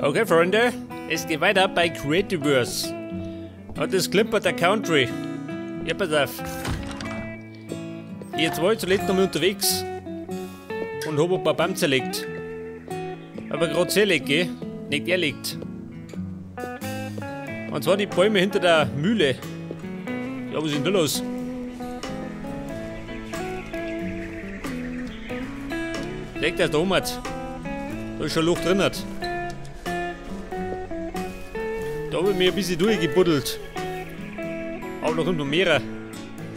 Okay, Freunde, es geht weiter bei Creativerse. Und das klimpert der Country. Ja, pass auf. Jetzt war ich zuletzt noch mal unterwegs und hab ein paar Bäume zerlegt. Aber gerade zerlegt, gell? Nicht erlegt. Und zwar die Bäume hinter der Mühle. Ja, was ist denn da los? Legt er da um hat. Da ist schon Luft drin hat. Da habe ich mir ein bisschen durchgebuddelt. Aber da kommt noch mehr.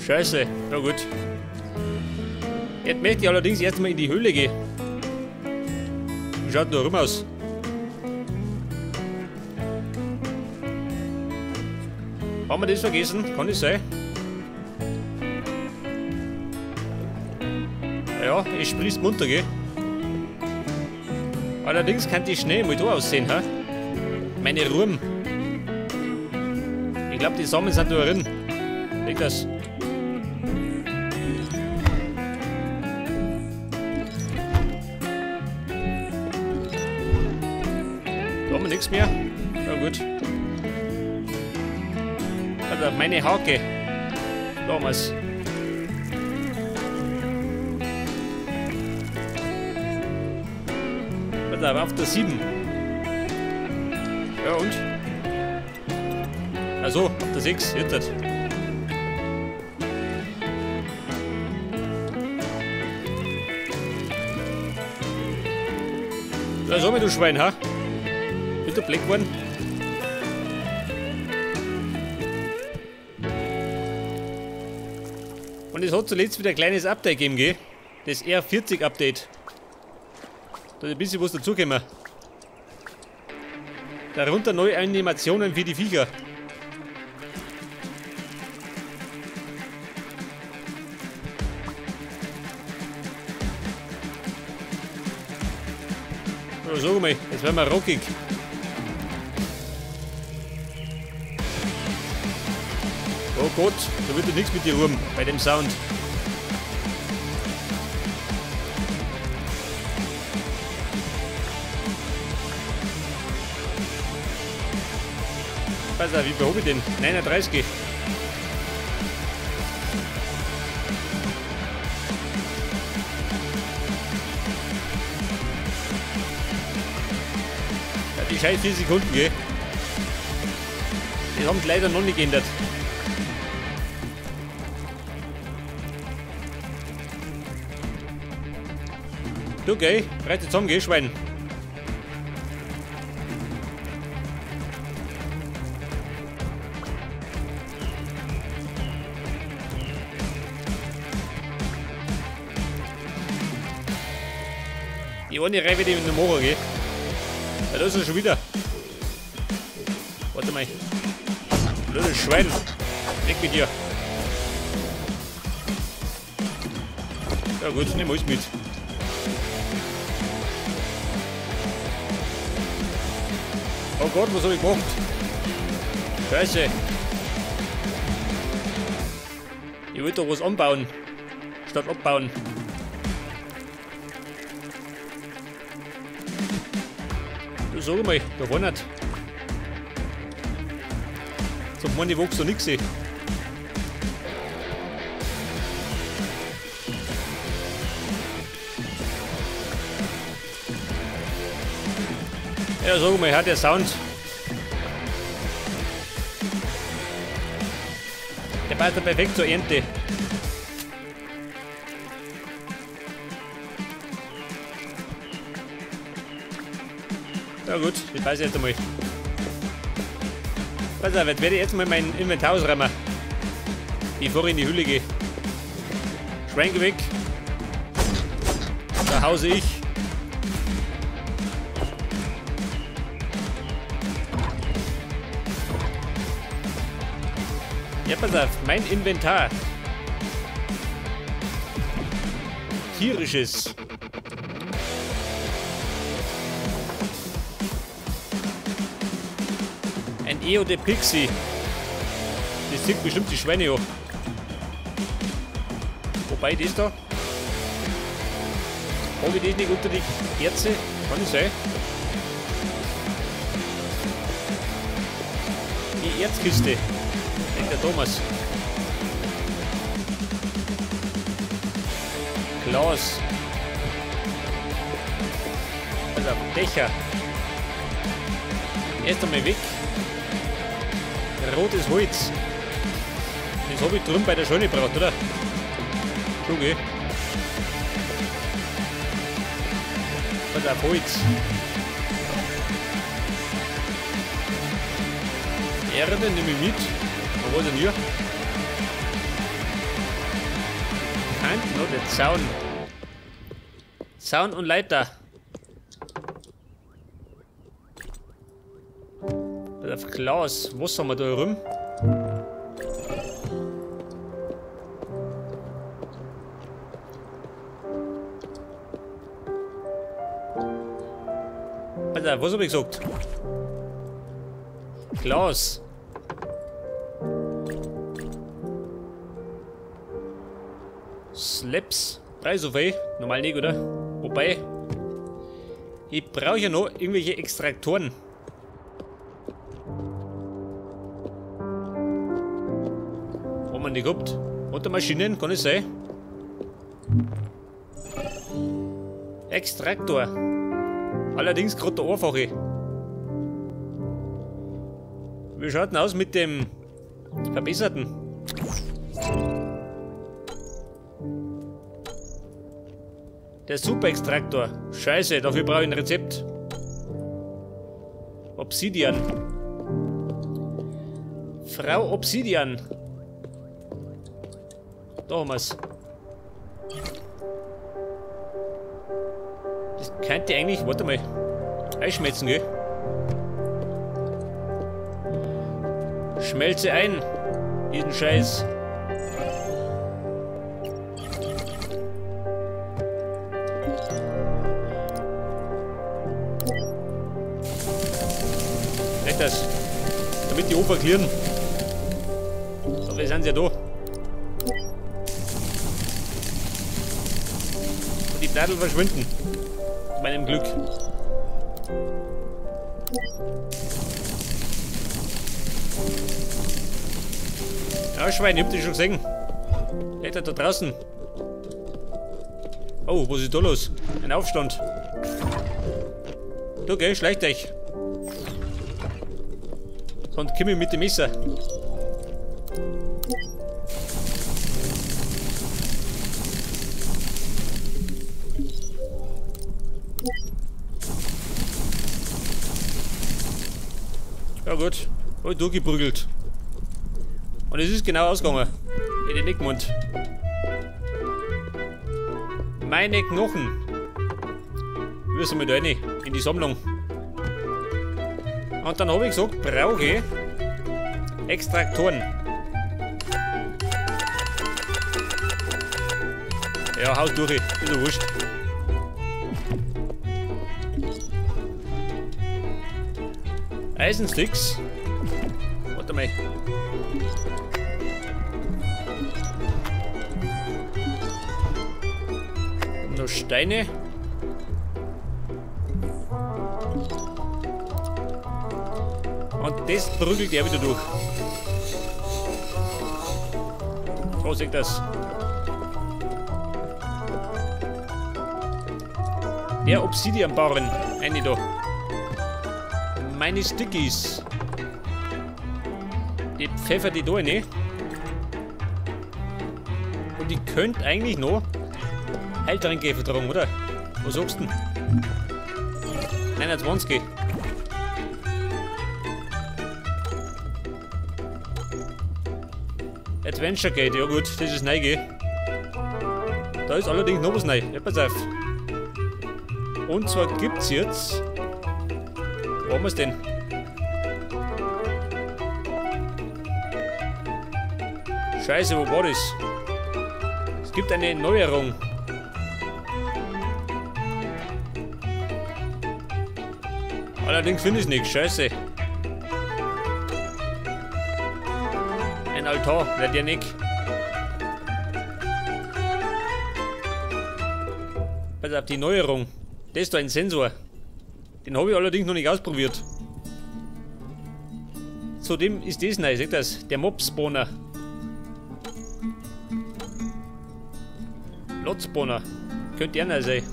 Scheiße, na gut. Jetzt möchte ich allerdings erstmal in die Höhle gehen. Wie schaut denn da rum aus? Haben wir das vergessen? Kann das sein? Ja, es sprießt munter, gell? Allerdings kann die Schnee mal da aussehen, ha? Meine Ruhm. Ich glaube, die Samen sind da drin. Leg das. Da haben wir nichts mehr. Na gut. Also meine Hake. Da haben wir's. Also auf der 7. Ja und? Also, auf der 6, jetzt. Ja, sag mal, du Schwein, ha? Bist du blick geworden? Und es hat zuletzt wieder ein kleines Update gegeben, gell? Das R40 Update. Da ist ein bisschen was dazugekommen. Darunter neue Animationen für die Viecher. Ja, sag mal, jetzt werden wir rockig. Oh Gott, da wird ja nichts mit dir rum bei dem Sound. Pass auf, wie viel hab ich denn? 39. Ja, die scheiß 4 Sekunden, gell? Die haben es leider noch nicht geändert. Du, gell? Reiß dich zusammen, gell, Schwein? Die eine Reihe wird in den Moor, gell? Ja, da ist er schon wieder. Warte mal. Blödes Schwein. Weg mit dir. Ja gut, nehmen wir alles mit. Oh Gott, was habe ich gemacht? Scheiße. Ich wollte doch was anbauen. Statt abbauen. Du sag mal, da war nicht. So meine wächst da nichts. Ja, sag mal, hat der Sound. Der passt ja perfekt zur Ernte. Ja gut, ich weiß jetzt einmal. Pass auf, jetzt werde ich jetzt mal mein Inventar ausräumen. Bevor ich in die Hülle gehe. Schwein weg. Da hause ich. Ja, pass auf, mein Inventar. Tierisches. Ein Eo de Pixie. Das zieht bestimmt die Schweine an. Wobei das da. Habe ich das nicht unter die Kerze? Kann das sein? Die Erzkiste. Denkt der Thomas. Glas. Also Dächer. Erst einmal weg. Rotes Holz. Das habe ich drüben bei der Scheune gebraucht, oder? Schon, gell? Pass auf, Holz. Erde nehme ich mit. Aber was denn hier? Kein noch der Zaun. Zaun und Leiter. Pass auf, Glas. Was haben wir da rum? Alter, was habe ich gesagt? Glas. Slaps. Drei so viel. Normal nicht, oder? Wobei, ich brauche ja noch irgendwelche Extraktoren. Wo man die gehabt? Oder Maschinen, kann es sein? Extraktor. Allerdings gerade der einfache. Wie schaut denn aus mit dem verbesserten? Der Super-Extraktor. Scheiße, dafür brauche ich ein Rezept. Obsidian. Frau Obsidian. Da haben wir's. Das könnte eigentlich, warte mal, einschmelzen, gell? Schmelze ein, diesen Scheiß. Nicht das, damit die Ofer klirren. So, wir sind ja da. Und die Plattel verschwinden. Meinem Glück. Ja, Schwein, ich hab dich schon gesehen. Leute da draußen. Oh, was ist da los? Ein Aufstand. Du, gell, schleicht euch. Sonst komm ich mit dem Messer. Ja gut, hab ich durchgeprügelt. Und es ist genau ausgegangen. In den Eckmund. Meine Knochen. Müssen wir da rein, in die Sammlung. Und dann habe ich gesagt, brauche ich Extraktoren. Ja, haut durch, ist ja wurscht. Eisensticks. Warte mal. Noch Steine. Und das prügelt er wieder durch. So sieht das. Der Obsidian-Bauern. Eine da. Meine Stickies. Die pfeffert die da rein. Und die könnt eigentlich noch Heiltränke vertragen, oder? Was sagst du denn? 29. Adventure Gate, ja gut, das ist neu, gell? Da ist allerdings noch was neu. Ja, pass auf. Und zwar gibt's jetzt. Wo haben wir's denn? Scheiße, wo war das? Es gibt eine Neuerung. Allerdings finde ich nichts. Scheiße. Ein Altar, wer der nicht. Pass auf, die Neuerung. Das ist da ein Sensor. Den habe ich allerdings noch nicht ausprobiert. Zudem ist das neu, seht ihr das? Der Mob-Spawner. Lot-Spawner. Könnte ja neu sein.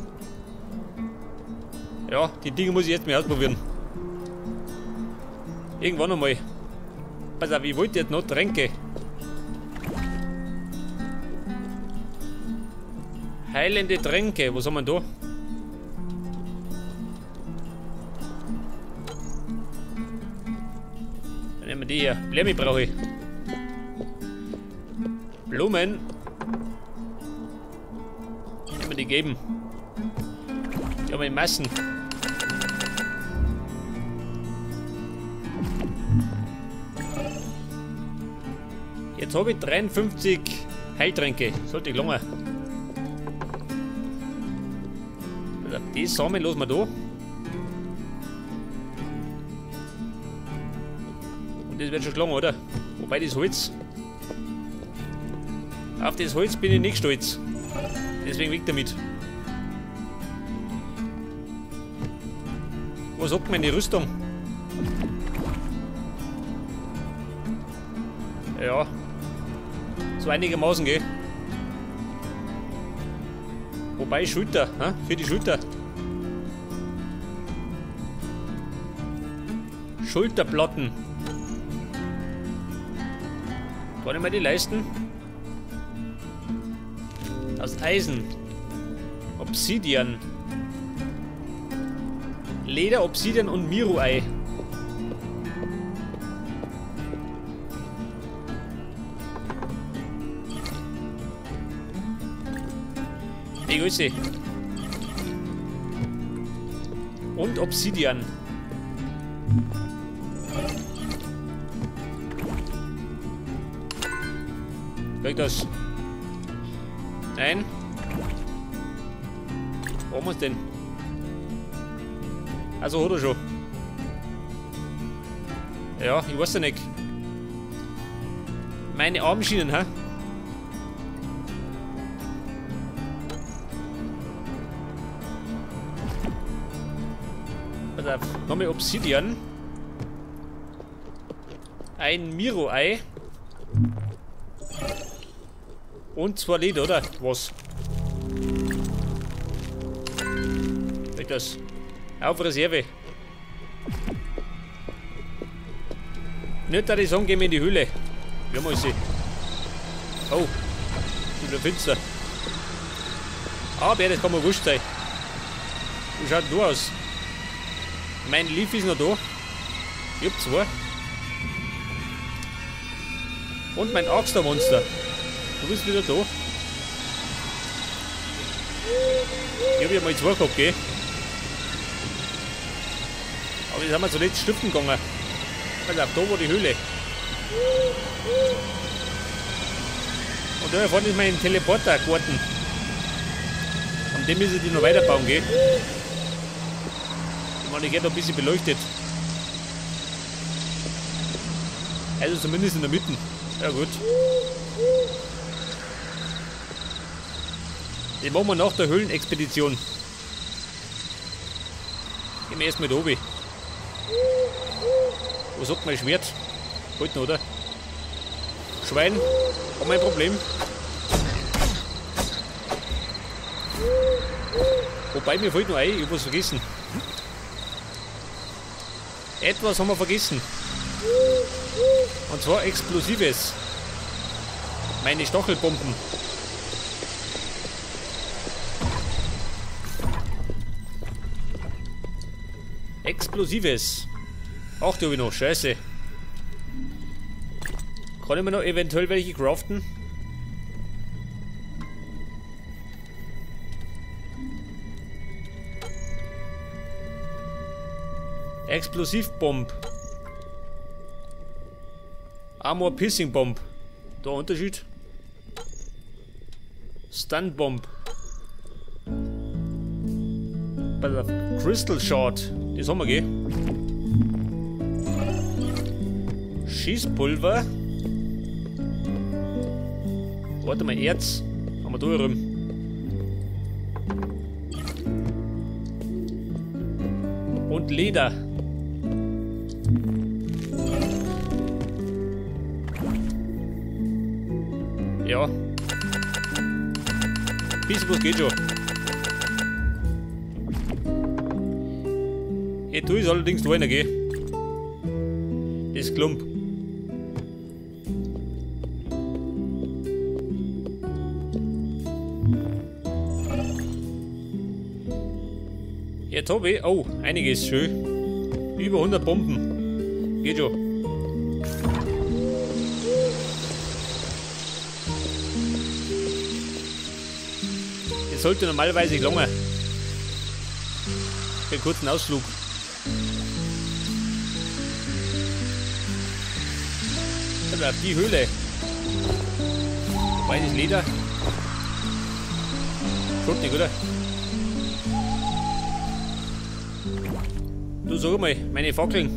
Ja, die Dinge muss ich jetzt mal ausprobieren. Irgendwann einmal. Pass auf, ich wollte jetzt noch Tränke. Heilende Tränke, was haben wir da? Dann nehmen wir die hier. Blumen brauche ich. Blumen. Nehmen wir die geben. Die haben wir in Massen. Jetzt habe ich 53 Heiltränke. Sollte ich lange. Die Samen lassen wir da. Und das wird schon gelangen, oder? Wobei das Holz. Auf das Holz bin ich nicht stolz. Deswegen weg damit. Was sagt meine Rüstung? Ja. So einigermaßen, gell? Wobei Schulter, hä? Für die Schulter. Schulterplatten. Kann ich mir die leisten? Aus Eisen. Obsidian. Leder, Obsidian und Miro-Ei. Hey, Grüße. Und Obsidian. Krieg das? Nein. Wo haben wir's denn? Also hat er schon. Ja, ich weiß ja nicht. Meine Armschienen, hä? Pass auf, nochmal Obsidian. Ein Miro-Ei. Und zwei Leder, oder? Was? Weg das. Auf Reserve. Nicht, dass ich sagen, gehen wir in die Höhle. Ja, muss ich. Oh. Ist wieder finster. Aber das kann mir wurscht sein. Wie schaut denn da aus? Mein Leaf ist noch da. Ich hab zwei. Und mein Axter-Monster. Du bist wieder da. Ich hab ja mal zwei gehabt, gell? Aber jetzt sind wir zuletzt stiften gegangen. Pass auf, da war die Höhle. Und da vorne ist mein Teleportergarten. An dem müssen die noch weiterbauen, gell? Ich meine, ich hätte noch ein bisschen beleuchtet. Also zumindest in der Mitte. Ja gut. Den machen wir nach der Höhlenexpedition. Gehen wir erstmal da oben. Wo sagt mein Schwert? Halten, oder? Schwein, haben wir ein Problem. Wobei, mir fällt noch ein, ich hab was vergessen. Etwas haben wir vergessen. Und zwar Explosives. Meine Stachelbomben. Explosives. Ach, die hab ich noch. Scheiße. Kann ich mir noch eventuell welche craften? Explosivbomb. Armor Piercing Bomb. Da Unterschied. Stun Bomb. Crystal Shard. Das haben wir, gell? Schießpulver. Warte mal, Erz. Haben wir da rum. Und Leder. Ja. Bisschen was geht schon. Jetzt tue ich allerdings da rein, gell? Das Klump. Jetzt habe ich. Oh, einiges schön. Über 100 Bomben. Geht schon. Das sollte normalerweise lange. Für einen kurzen Ausflug. Auf die Höhle. Wobei das Leder. Schaut nicht, oder? Du sag mal, meine Fackeln.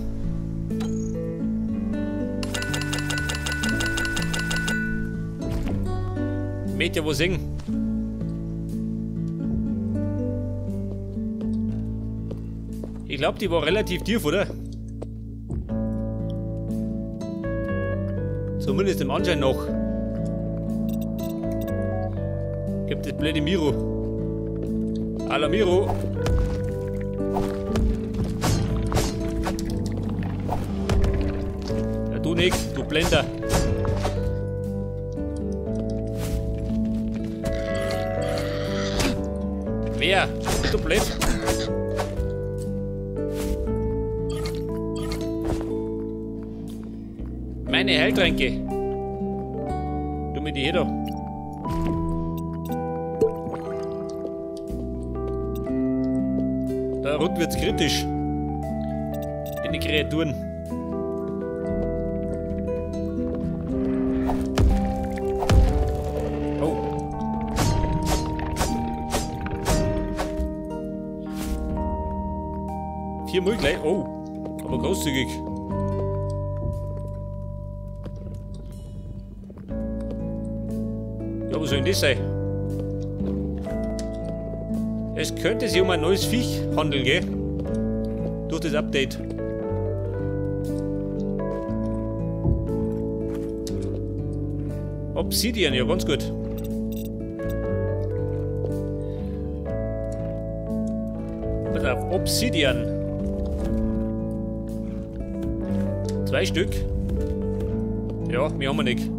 Ich möchte ja was sehen. Ich glaube, die war relativ tief, oder? Zumindest im Anschein noch. Gibt das blöde Miro. Alla Miro. Ja, du nicht, du Blender. Wer? Du blöd. Meine Heiltränke. Du mit die her da. Da rund wird's kritisch. In die Kreaturen. Oh. 4 Müll gleich. Oh, aber großzügig. Ja, was soll denn das sein? Es könnte sich um ein neues Viech handeln, gell? Durch das Update. Obsidian, ja, ganz gut. Pass auf, Obsidian. 2 Stück. Ja, mehr haben wir nicht.